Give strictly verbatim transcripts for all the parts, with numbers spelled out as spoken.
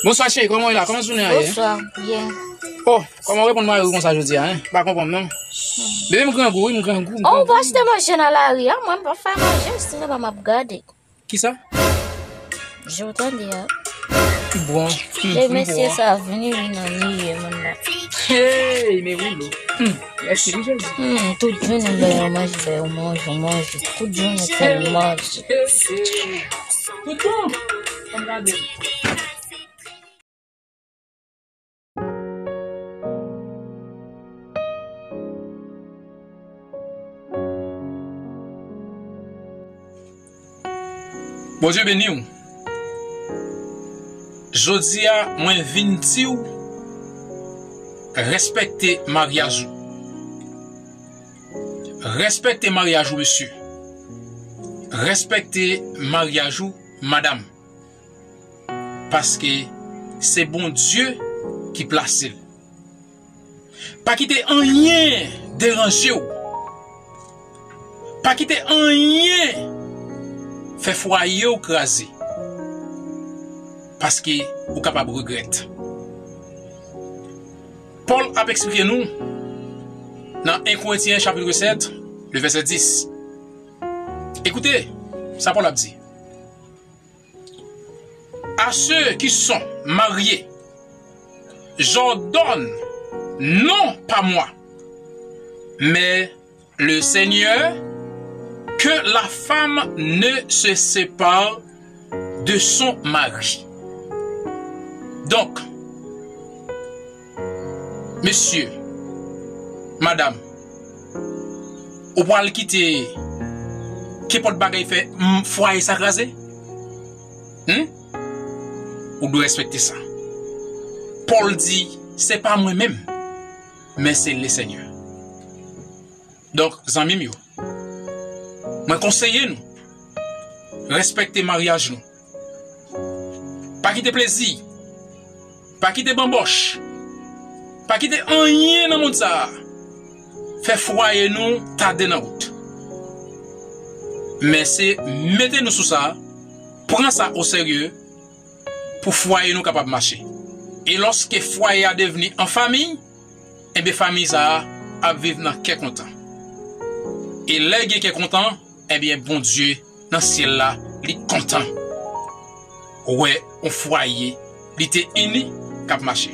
Bonswa cheri, kòman w ye la? Kòman jounen an ye? Bonswa, byen. Oh, kòman w reponn mari w konsa jodi a, en? M pa konprann non. Bebe, m grangou, wi, m grangou, m grangou. Oh, ou pa achte manje nan lari a? Mwen, m pa fè manje, sinon m ap gade. Kisa? Je w tande a. Bon. Lè mesye sa vini, vin nan miye moun nan. Hey, men woulo. Hmm, mèsi wi Jezi. Hmm, tout jounen m ba yo manje, ba yo manje, manje. Tout jounen se manje. Tout bon. Ann gade. Bondye beni w. Jodi a, mwen vin di w, respekte maryaj ou. Respekte maryaj ou, mesye. Respekte maryaj ou, madanm. Paske se Bondye ki plase l. Pa kite anyen deranje w. Pa kite anyen fè fwaye w kraze. Paske ou kapab regrèt. Pòl ap eksplike nou nan en Korentyen chapit sèt, le vèsè dis. Ekoute sa Pòl ap di. À ceux qui sont mariés, j'ordonne, non pas moi, mais le Seigneur, que la femme ne se sépare de son mari. Donk, mesye, madanm, ou pral kite kenpòt bagay fè, mm, fwaye sa kraze? Hmm? Ou dwe respekte sa. Pòl di, se pa mwen menm, men se Lesenyè. Donk, zanmi m yo, mwen konseye nou, respekte maryaj nou. Pa kite plezi, pa kite banbòch, pa kite anyen nan mond sa a fè fwaye nou tade nan wout. Men se mete nou sou sa, pran sa oserye pou fwaye nou kapab mache. E lòske fwaye a devni an fanmi, enben fanmi sa a ap viv nan kè kontan. E lè gen kè kontan, enben Bondye nan syèl la, li kontan wè yon fwaye li te ini k ap mache.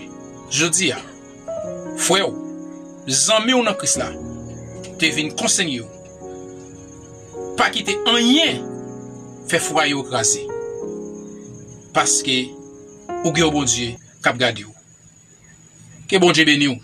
Jodi a, frè w, zanmi w nan Kris la, te vin konseye w. Pa kite anyen fè fwaye w kraze. Paske ou gen yon Bondye k ap gade w. Ke Bondye beni w.